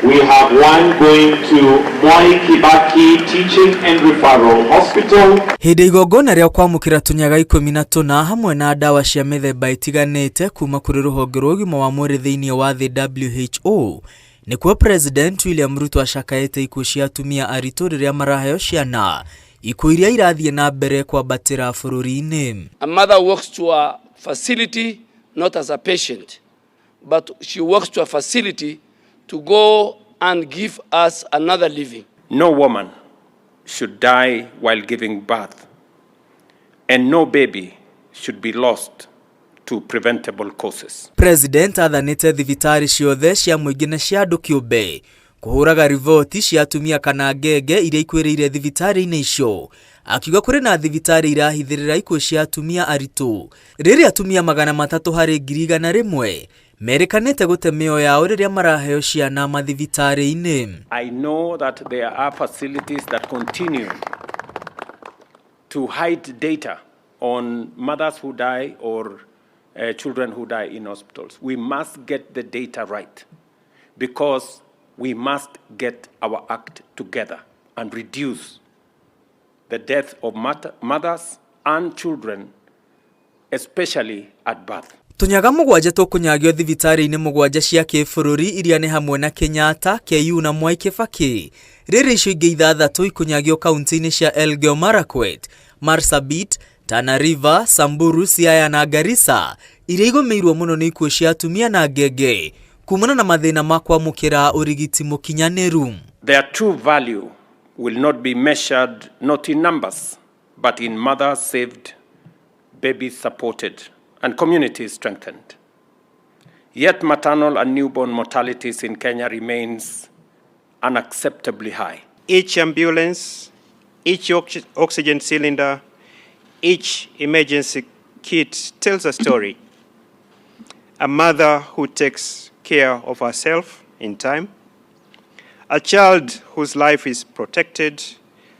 We have one going to Mwai Kibaki Teaching and Referral Hospital. Hĩndĩ igongona rĩa kwamũkĩra tũnyaga 14 hamwe na ndawa cia mĩthemba ĩtiganĩte kuma kũrĩ rũhonge rwa ũgima wa mwĩrĩ thĩinĩ wa thĩ WHO, nĩkuo President William Ruto acakaĩte ikuũ cia atumia aritũ rĩrĩa maraheo ciana, ikuũ iria irathiĩ na mbere kwambatĩra bũrũri-inĩ. A mother walks to a facility not as a patient, but she walks to a facility to go and give us another living. No woman should die while giving birth, and no baby should be lost to preventable causes. President athanĩte thibitarĩ ciothe cia mũingĩ na cia andũ kĩũmbe kũhũraga riboti cia atumia kana ngenge iria ikuĩrĩire thibitarĩ-inĩ icio, akiuga kũrĩ na thibitarĩ irahithĩrĩra ikuũ cia atumia aritũ rĩrĩa atumia 300 harĩ 100,000 merĩkanĩte gũte mĩoyo yao rĩrĩa maraheo ciana mathibitarĩ-inĩ. I know that there are facilities that continue to hide data on mothers who die or children who die in hospitals. We must get the data right because we must get our act together and reduce the death of mothers and children, especially at birth. Tũnyaga mũgwanja tũkũnyagio thibitarĩ-inĩ mũgwanja cia kĩbũrũri iria nĩ hamwe na Kenyatta, KU na Mwai Kibaki. Rĩrĩ icio ingĩ ithathatũ ikũnyagio kaunti-inĩ cia Elgeyo Marakwet, Marsabit, Tana River, Samburu, Siaya na Garissa iria igũmĩirwo mũno nĩ ikuũ cia atumia na ngenge kumana na mathĩna ma kwamũkĩra ũrigiti mũkinyanĩru. Their true value will not be measured not in numbers, but in mothers saved, babies supported, and communities strengthened. Yet maternal and newborn mortalities in Kenya remains unacceptably high. Each ambulance, each oxygen cylinder, each emergency kit tells a story. A mother who takes care of herself in time, a child whose life is protected,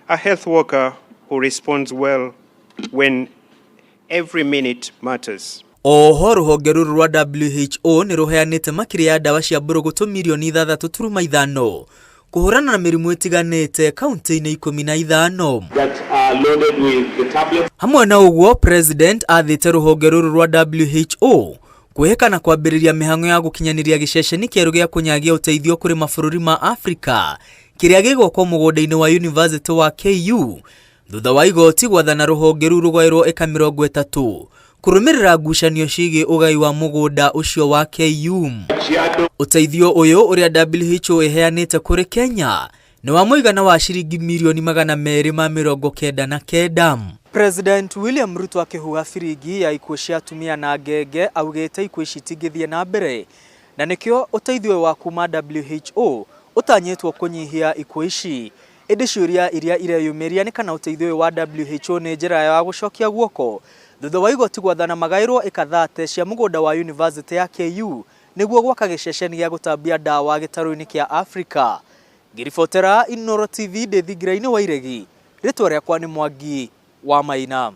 a health worker who responds well when every minute matters. Oho rũhonge rũrũ rwa WHO nĩ rũheanĩte makĩria ya ndawa cia mbũrũgũtũ mirioni 6.5 kũhũrana na mĩrimũ ĩtiganĩte kaunti-inĩ 15. That are loaded with the tablets. Hamwe na ũguo, President athĩte rũhonge rũrũ rwa WHO kwĩhĩka na kwambĩrĩria mĩhang'o ya gũkinyanĩria gĩceceni kĩerũ gĩa kũnyagia ũteithio kũrĩ mabũrũri ma Afrika kĩrĩa gĩgwakwo mũgũnda-inĩ wa University wa KU thutha wa igoti gwathana rũhonge rũu rũgaĩrwo ĩka 30 kũrũmĩrĩra ngucanio ciĩgiĩ ũgai wa mũgũnda ũcio wa KU. Ũteithio ũyũ ũrĩa WHO ĩheanĩte kũrĩ Kenya nĩ wa mũigana wa ciringi mirioni 299. President William Ruto akĩhuha biringi ya ikuũ cia atumia na ngenge augĩte ikuũ ici itingĩthiĩ na mbere na nĩkĩo ũteithio ũyũ wa kuma WHO ũtanyĩtwo kũnyihia ikuũ ici. Ĩndĩ ciũria iria ireyumĩria nĩ kana ũteithio ũyũ wa WHO nĩ njĩra ya gũcokia guoko thutha wa igoti gwathana magaĩrwo ĩka 30 cia mũgũnda wa University ya KU nĩguo gwaka gĩceceni gĩa gũtambia ndawa gĩtarũ-inĩ kĩa Afrika. Ngĩribotera Inooro TV ndĩ thingira-inĩ wa Iregi, rĩtwa rĩakwa nĩ Mwangi wa Maina.